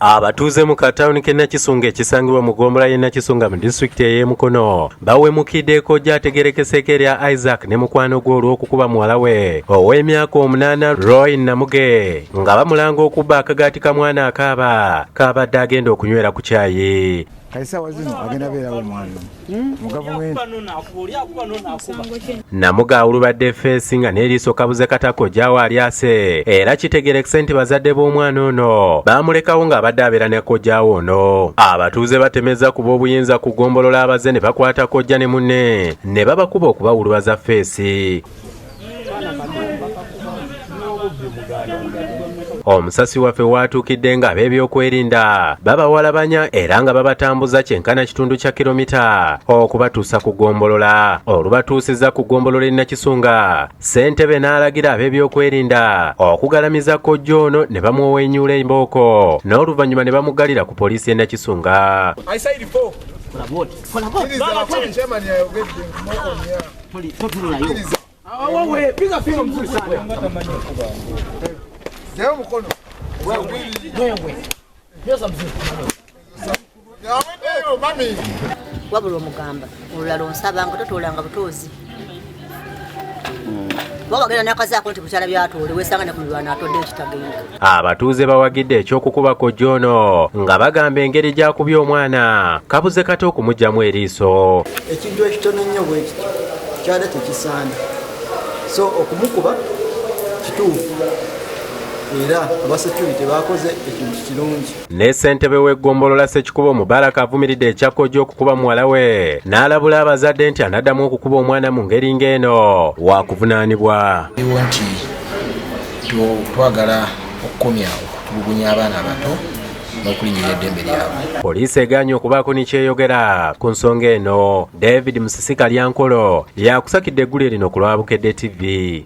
Abatuuze mu katawuni k'e Nakisunga ekisangibwa mu ggombolola y'e Nakisunga mu disitulikiti ey'e Mukono bawemukidde kojja ategeerekeseeko erya Isaac ne mukwano gwe olw'okukuba muwala we ow'emyaka 8 Roy Namuge nga bamulanga okubba akagaati ka mwana akaaba k'abadde agenda okunywera ku kyayi. Kati saawa zino agenda beerawo omwana mu gavumenti. Namuge awulubadde feesi nga n'eriiso kabuze kata kojjaawe alyase era kitegeerekese nti bazadde b'omwana ono baamulekawo ng'abadde abeera ne kojjaawe ono. Abatuuze batemezza ku b'obuyinza ku ggombolola abazze ne bakwata kojja ne munne ne babakuba okubawulubaza feesi. Omusasi waffe waatuukidde ng'ab'ebyokwerinda babawalabanya era nga babatambuza kyenkana kitundu kya kilomita okubatuusa ku ggombolola. Olubatuusizza ku ggombolola e Nakisunga, ssentebe n'alagira ab'ebyokwerinda okugalamiza kojja ono ne bamuwenyuula embooko n'oluvannyuma ne bamuggalira ku poliisi e Nakisunga. Wabula omugamba olulala onsaba nga totoolanga butuuzi wabagenda nakazaako nti bukyala byatoole wesanga ne ku mirwano atodde ekitagenda. Abatuuze bawagidde eky'okukuba kojja ono nga bagamba engeri gy'akubye omwana kabuze kata okumugyamu eriiso. Ekintu ekitono ennyo bwe kityo kyada tekisaana, so okumukuba kituufu era aba security bakoze ekintu kirungi. Ne ssentebe w'eggombolola Ssekikubo Mubaraka avumiridde ekya kojja okukuba muwala we n'alabula abazadde nti anaddamu okukuba omwana mu ngeri ng'eno waakuvunaanibwa. Eriwo nti twagala okukomya okutulugunya abaana abato n'okulinnyirira eddembe lyabwe. Poliisi egaanye okubaako ne kyeyogera ku nsonga eno. David Musisi Kalyankolo yakusakidde eggulire lino ku lwa Bukedde TV.